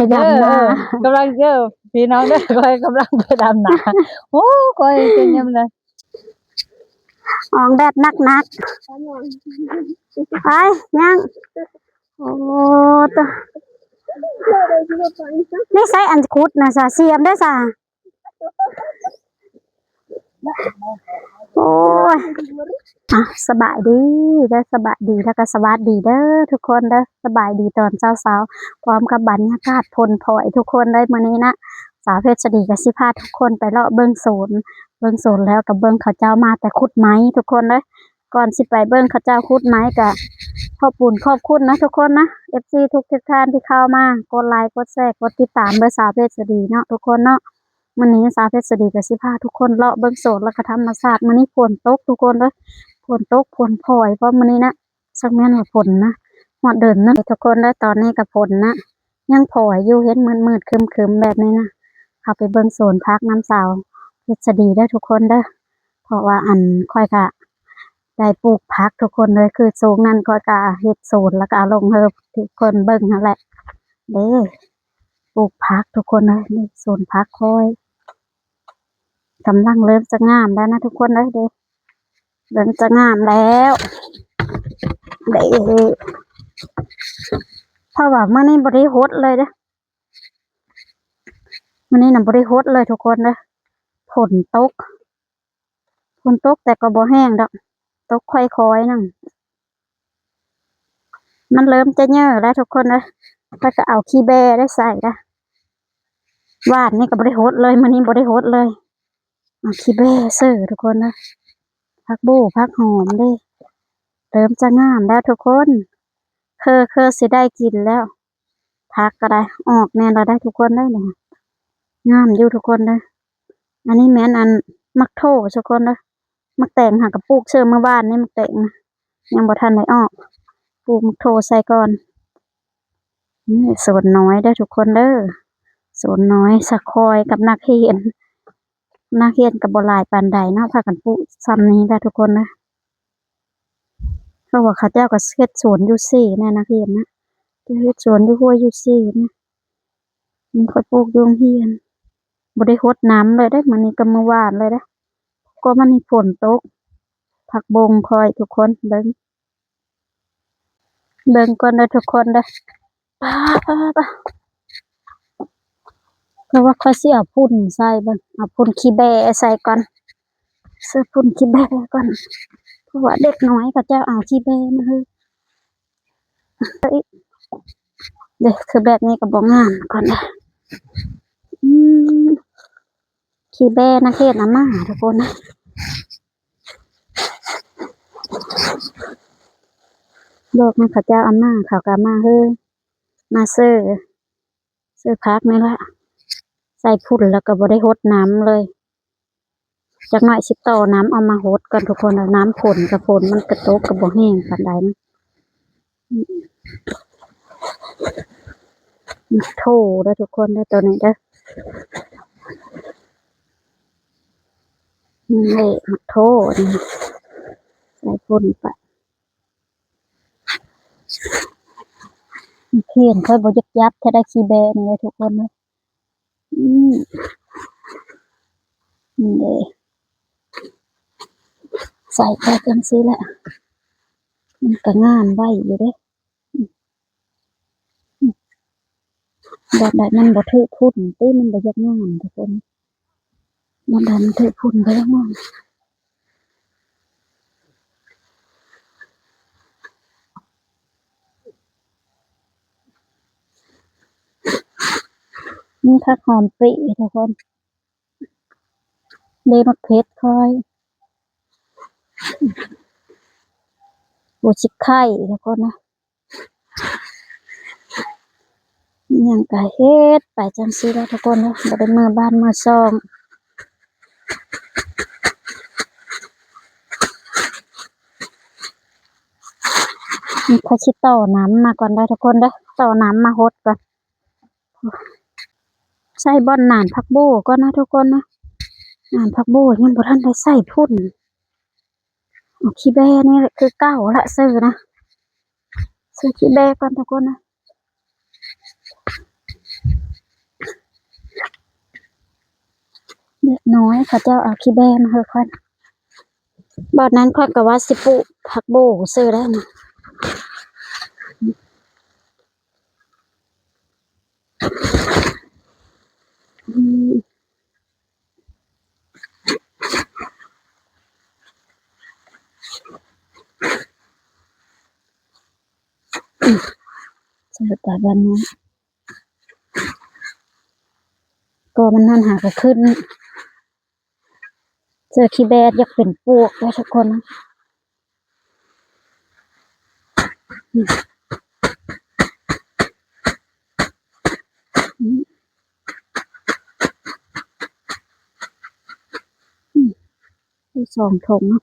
ໄປດຳນາ ເອີ ເອີ ກຳລັງ ເດີ ພີ່ນ້ອງເດີ ຂ້ອຍກຳລັງໄປດຳນາ ໂອ້ ຂ້ອຍເປັນຍາມໃດ ອອກແດດໜັກໆ ໄປ ຍ່າງ ໂອ້ ໂຕ ນີ້ໃຊ້ອັນຂຸດນະສາ ສຽມເດ້ສາ ໂອ້ຍ ອ່ະ ສະບາຍດີເດີ ສະບາຍດີ ແລ້ວກໍສະຫວັດດີເດີທຸກຄົນເດີ ສະບາຍດີຕອນເຊົ້າໆ ພ້ອມກັບບັນຍາກາດຝົນຝອຍທຸກຄົນເດີ ມື້ນີ້ນະ ສາວເພັດສະດີກໍຊິພາທຸກຄົນໄປເລາະເບິ່ງສວນ ເບິ່ງສວນແລ້ວກໍເບິ່ງເຂົາເຈົ້າມາແຕ່ຂຸດໄມ້ທຸກຄົນເດີ ກ່ອນຊິໄປເບິ່ງເຂົາເຈົ້າຂຸດໄມ້ ກະຂອບບຸນຂອບຄຸນນະທຸກຄົນນະ ເອັຟຊີ ທຸກໆທ່ານທີ່ເຂົ້າມາກົດໄລ ກົດແຊ ກົດຕິດຕາມເບີສາວເພັດສະດີເນາະທຸກຄົນເນາະ. ມື້ນີ້ສາວເພັດສະດີກໍຊິພາທຸກຄົນເລາະເບິ່ງສວນ ແລ້ວກໍທຳມະຊາດ. ມື້ນີ້ຝົນຕົກທຸກຄົນເດີ ຝົນຕົກ ຝົນຝອຍ ເພາະມື້ນີ້ນະ ຈັກແມ່ນວ່າຝົນນະ ຮອດເດີນໜຶ່ງທຸກຄົນເດີ. ຕອນນີ້ກໍຝົນນະ ຍັງຝອຍຢູ່ ເຫັນມືດໆຄຶມໆແບບນີ້ນະ. ເຂົ້າໄປເບິ່ງສວນຜັກນຳສາວເພັດສະດີເດີທຸກຄົນເດີ ເພາະວ່າ ອັນ ຂ້ອຍກະໄດ້ປູກຜັກທຸກຄົນເດີ ຄືຊ່ວງນັ້ນຂ້ອຍກະເຮັດສວນ ແລ້ວກະເອົາລົງໃຫ້ທຸກຄົນເບິ່ງຫັ້ນແຫຼະເດ້. ປູກຜັກທຸກຄົນເດີ ນີ້ສວນຜັກຂ້ອຍ ກຳລັງເລີ່ມຈະງາມແລ້ວນະທຸກຄົນເອີຍ ເດ້ ເລີ່ມຈະງາມແລ້ວເດ້. ເພາະວ່າມື້ນີ້ບໍ່ໄດ້ຫົດເລີຍເດ້ ມື້ນີ້ນະບໍ່ໄດ້ຫົດເລີຍທຸກຄົນເດີ ຝົນຕົກ ຝົນຕົກແຕ່ກໍບໍ່ແຮງດອກ ຕົກຄ່ອຍໆໜຶ່ງ. ມັນເລີ່ມຈະເຍີ້ແລ້ວທຸກຄົນເອີຍ ຂ້ອຍກໍເອົາຂີ້ແບ້ໄດ້ໃສ່ລະ. ວານນີ້ກໍບໍ່ໄດ້ຫົດເລີຍ ມື້ນີ້ບໍ່ໄດ້ຫົດເລີຍ ເອົາຂີ້ແບ້ເສີທຸກຄົນເອີຍ. ຜັກບົ່ ຜັກຫອມເດ້ ເລີ່ມຈະງາມແລ້ວທຸກຄົນ ເຄີ ເຄີຊິໄດ້ກິນແລ້ວ. ຜັກກໍໄດ້ອອກແນ່ແລ້ວໄດ໋ທຸກຄົນເອີຍ ງາມຢູ່ທຸກຄົນເອີຍ. ອັນນີ້ແມ່ນ ອັນ ໝາກໂທທຸກຄົນເອີຍ ໝາກແຕງຫາກະປູກເສີມື້ວານນີ້ ໝາກແຕງນະ ຍັງບໍ່ທັນໄດ້ອອກ ປູກໝາກໂທໃສ່ກ່ອນ. ນີ້ສວນນ້ອຍເດີທຸກຄົນເດີ ສວນນ້ອຍ ສະຄອຍກັບນັກຮຽນ ນັກຮຽນກໍບໍ່ຫຼາຍປານໃດເນາະ ພາກັນປູກຊ່ຳນີ້ແຫຼະທຸກຄົນເອີຍ. ເພາະວ່າເຂົາເຈົ້າກໍເຮັດສວນຢູ່ເຊນະ ນັກຮຽນນະ ເຮັດສວນຢູ່ຫ້ວຍຢູ່ເຊນະ. ນີ້ຂ້ອຍປູກຢູ່ໂຮງຮຽນ ບໍ່ໄດ້ຫົດນ້ຳເລີຍເດ້ ມື້ນີ້ກັບມື້ວານເລີຍເດ້ ກໍມັນມີຝົນຕົກ. ຜັກບົງຂ້ອຍທຸກຄົນເບິ່ງ ເບິ່ງກ່ອນເດີທຸກຄົນເດີ ປາ ປາ ປາ ເພາະວ່າຂ້ອຍຊິເອົາຝຸ່ນໃສ່ເບິ່ງ ເອົາຝຸ່ນຂີ້ແບ້ໃສ່ກ່ອນ ໃສ່ຝຸ່ນຂີ້ແບ້ກ່ອນ ເພາະວ່າເດັກນ້ອຍເຂົາເຈົ້າເອົາຂີ້ແບ້ມາເຮີ້ ເດ້ ຄືແບບນີ້ກໍບໍ່ງາມກ່ອນເດ້. ອືມ ຂີ້ແບ້ນັກຮຽນອາມ່າທຸກຄົນ ບອກນຳເຂົາເຈົ້າອາມ່າ ເຂົາກໍມາເຮີ້ ມາເຊີ ເຊີຜັກນີ້ລະ ໃສ່ຝຸ່ນແລ້ວກໍບໍ່ໄດ້ຫົດນ້ຳເລີຍ. ຈັກໜ້ອຍຊິຕໍ່ນ້ຳເອົາມາຫົດກ່ອນທຸກຄົນ ນ້ຳຝົນກະຝົນ ມັນກະຕົກກະບໍ່ແຮງປານໃດນະ. ໂທເດີທຸກຄົນເດີ ໂຕນີ້ເດີ ນີ້ໝາກໂທນີ້ ໃສ່ຝຸ່ນໄປ. ເຂນຂ້ອຍບໍ່ຢາກຈັບເທື່ອໃດ ຂີ້ແບ້ນີ້ເດີທຸກຄົນເດີ. ອືມ ນີ້ເດ ໃສ່ໄປຈັ່ງຊີ້ແຫຼະ ມັນກະງາມໄວຢູ່ເດ້. ແບບໃດມັນບໍ່ຖືກຝຸ່ນຕິ ມັນບໍ່ຢາກງາມທຸກຄົນ ແບບໃດມັນຖືກຝຸ່ນບໍ່ຢາກງາມ. ມີຜັກຫອມເປະທຸກຄົນ ເດ້ ໝາກເຜັດຂ້ອຍ ບໍ່ຊິໄຂ່ທຸກຄົນນະ. ອີ່ຫຍັງກະເຮັດໄປຈັ່ງຊີ້ລະທຸກຄົນເນາະ ບໍ່ໄດ້ເມືອບ້ານເມືອຊ່ອງ. ຂ້ອຍຊິຕໍ່ນ້ຳມາກ່ອນເດີທຸກຄົນເດີ ຕໍ່ນ້ຳມາຫົດກ່ອນ. ໃສ່ບ່ອນໜານຜັກໂບກ່ອນນະທຸກຄົນນະ ໜານຜັກໂບຍັງບໍ່ທັນໄດ້ໃສ່ຝຸ່ນ. ເອົາຂີ້ແບ້ນີ້ຄືເກົ່າລະ ໃສ່ນະ ໃສ່ຂີ້ແບ້ກ່ອນທຸກຄົນນະ. ນ້ອຍ ເຂົາເຈົ້າເອົາຂີ້ແບ້ມາໃຫ້ຂ້ອຍ. ບາດນັ້ນຂ້ອຍກໍວ່າຊິປູກຜັກໂບຊື່ໄດ້ນະ. ອືມ ໃສ່ໄປບາດນີ້ ກໍມັນຫັ້ນຫາກໍຂຶ້ນ ເສື້ອຂີ້ແບ້ຢາກເປັນປວກເດ້ທຸກຄົນ. ອືມ ອືມ ໄດ້ສອງຖົງເນາະ.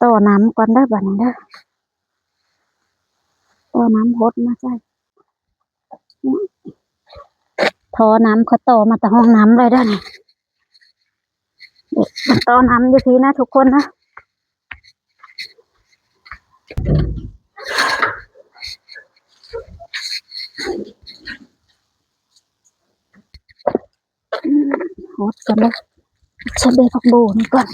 ຕໍ່ນ້ຳກ່ອນເດີບາດນີ້ເດີ. ຕໍ່ນ້ຳຫົດມາໃສ່ ທໍ່ນ້ຳ ເຂົາຕໍ່ມາແຕ່ຫ້ອງນ້ຳເລີຍເດີນີ້. ຕໍ່ນ້ຳຢູ່ພີ້ນະທຸກຄົນນະ. ຫົດກ່ອນເດີ ໃສ່ໃບຜັກໂບນີ້ກ່ອນ.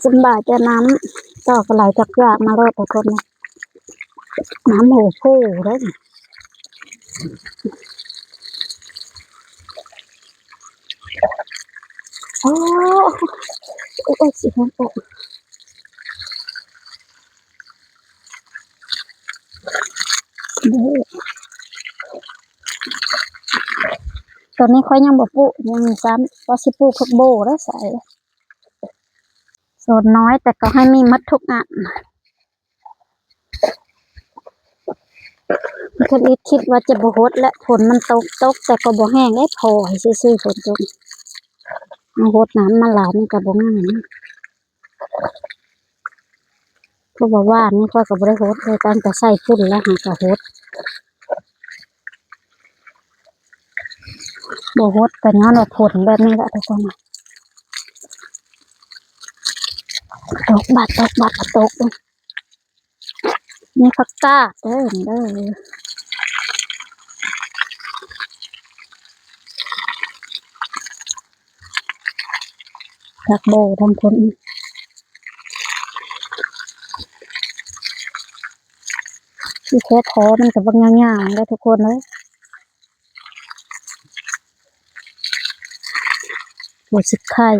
ສຳບາຍແຕ່ນ້ຳ ຕໍ່ກໍໄຫຼຈາກຢາກມາໂລດທຸກຄົນ. ນ້ຳໂຫໂພເດ້. ໂອ້ ໂອ້ຍ ຊິຮ້ອນ. ຕອນນີ້ຂ້ອຍຍັງບໍ່ປຸ ຍັງຊ້ຳ ວ່າຊິປູກຜັກໂບໄດ້ໃສ່. ສວນນ້ອຍ ແຕ່ກໍໃຫ້ມີໝົດທຸກອັນ. ຄັນອີກຄິດວ່າຈະບໍ່ຫົດແຫຼະ ຝົນມັນຕົກ ຕົກແຕ່ກໍບໍ່ແຮງເດ້ ພໍໃຫ້ຊື່ໆ ຝົນຕົກ. ເຮົາຫົດນ້ຳມັນຫຼາຍມັນກໍບໍ່ງ່າຍນະ. ເພາະວ່າວານນີ້ຂ້ອຍກໍບໍ່ໄດ້ຫົດເລີຍ ຕັ້ງແຕ່ໃສ່ຝຸ່ນແລ້ວຫາກໍຫົດ. ບໍ່ຫົດກໍຍ້ອນວ່າຝົນແບບນີ້ແຫຼະທຸກຄົນ. ຕົກບາດ ຕົກບາດ ຕົກ. ນີ້ຜັກກາດເດີ ນີ້ເດີ ຜັກໂບທັງພຸ້ນ. ທີ່ແທ້ ຄໍມັນກໍບັກຍາວໆ ເດີທຸກຄົນເອີຍ. ໂອ້ ຊິໄຂ່.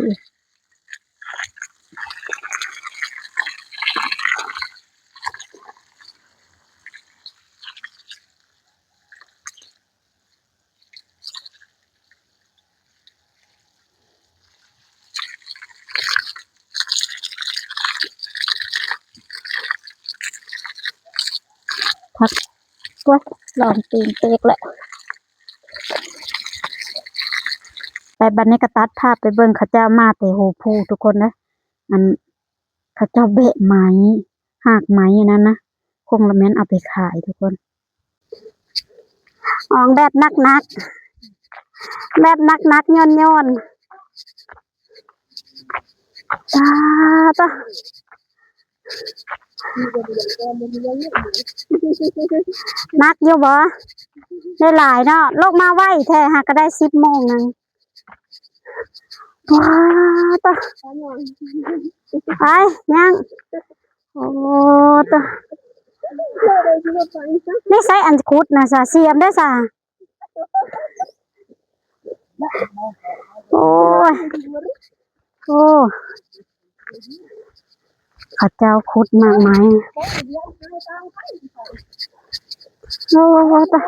ພັກ ໂອ້ຍ ລອງຕີນເຕກແຫຼະ. ໄປບາດນີ້ກໍຕັດພາບໄປເບິ່ງເຂົາເຈົ້າມາແຕ່ໂຫພູທຸກຄົນເດີ. ອັນ ເຂົາເຈົ້າແບະໄມ້ ຮາກໄມ້ນັ້ນນະ ຄົງລະແມ່ນເອົາໄປຂາຍທຸກຄົນ. ອອກແບບໜັກໆ ແບບໜັກໆ ຍ້ອນໆ. ຕາຕາ ໜັກຢູ່ບໍ່? ໄດ້ຫຼາຍເນາະ ລົງມາໄວແທ້ ຫາກະໄດ້ສິບໂມງໜຶ່ງ. ວ້າຕາ ໄປ ຍັງ ໂອ້ຕາ ນີ້ໃຊ້ອັນຂຸດນະສາ ສຽມເດ້ສາ. ໂອ້ຍ ໂອ້ ເຂົາເຈົ້າຂຸດໝາກໄມ້. ໂອ້ ຕາ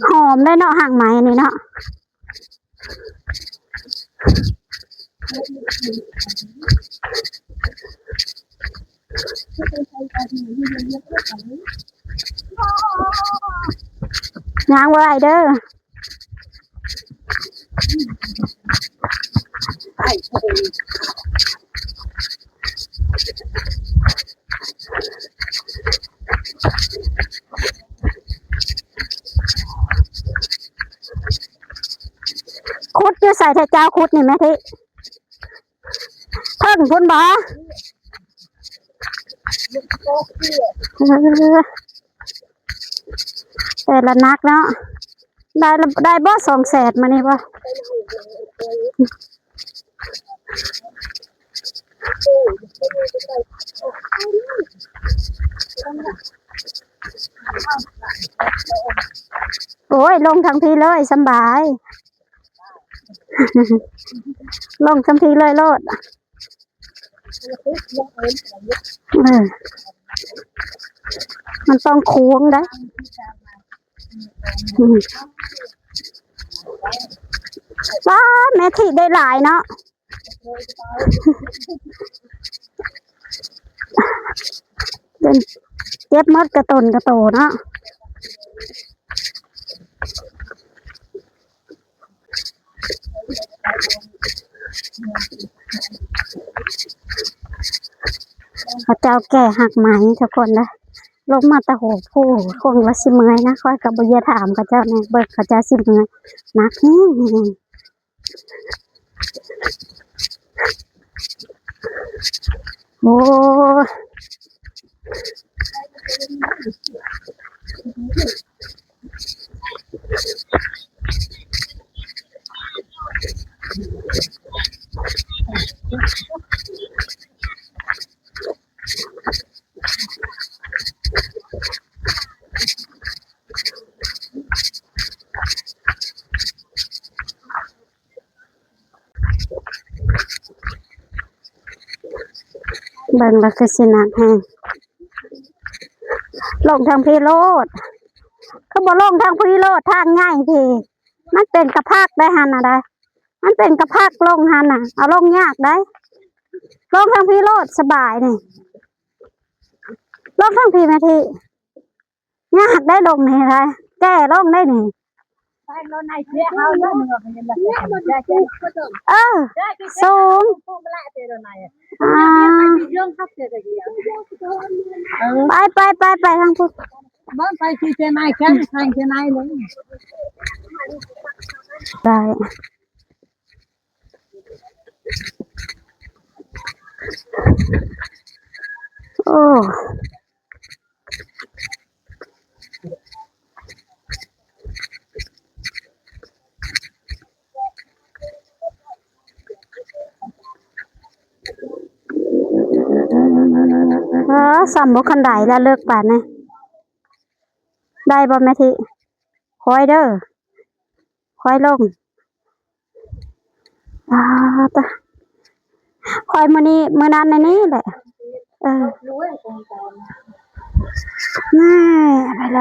ຫອມໄດ໋ເນາະ ຮາກໄມ້ນີ້ເນາະ. ຍ່າງບໍ່ໄດ້ເດີ. ຂຸດຢູ່ໃສແທ້ ເຈົ້າຂຸດນີ້ແມ່ທິ? ງພຸ້ນບໍ່? ເອີ ແຕ່ລະໜັກເນາະ ໄດ້ລະ ໄດ້ບໍ່ສອງແສນມື້ນີ້ບໍ່? ໂອ້ຍ ລົງທາງພີ້ເລີຍ ສຳບາຍ ລົງທາງພີ້ເລີຍໂລດ. ເອີ ມັນຕ້ອງໂຄ້ງໄດ໋. ອືມ ວ້າ ແມ່ທິໄດ້ຫຼາຍເນາະ ເຈັບໝົດກະຕົນກະໂຕເນາະ. ເຂົາເຈົ້າແກ່ຮາກໄມ້ທຸກຄົນເດີ ລົງມາແຕ່ຫົວຜູ້ ຄົງລະຊິເມື່ອຍນະ ຂ້ອຍກໍບໍ່ຢາກຖາມເຂົາເຈົ້າແດ່ ເບິ່ງເຂົາເຈົ້າຊິເມື່ອຍໜັກແຮງ. ໂອ້ ເບິ່ງແລ້ວຄືຊິໜັກແຮງ ລົງທາງພີ້ໂລດ ຄືບໍ່ລົງທາງພີ້ໂລດ ທາງໃຫຍ່ພີ້ ມັນເປັນກະພັກໄດ໋ຫັ້ນນະໄດ໋ ມັນເປັນກະພັກລົງຫັ້ນນະ ເອົາລົງຍາກໄດ໋ ລົງທາງພີ້ໂລດ ສະບາຍນີ້ ລົງທາງພີ້ແມ່ທິ ຍາກໄດ໋ລົງນີ້ໄດ໋ ແກ່ລົງໄດ໋ນີ້ ເອີ ສູງ ອ່າ ໄປ ໄປ ໄປ ໄປທາງພຸ້ນ ໄປ ໄປ ໄປ ໄປທາງເທິງ ໄດ້ ໂອ້ ເອີ ສ່ຳບໍ່ຄັນໄດລະ ເລິກປານນີ້ ໄດ້ບໍ່ແມ່ທິ? ຄ່ອຍເດີ ຄ່ອຍລົງ ປາດຕະ ຄ່ອຍມື້ນີ້ ມື້ນັ້ນໃນນີ້ແຫຼະ ເອີ ແມ່ ໄປແລ້ວ.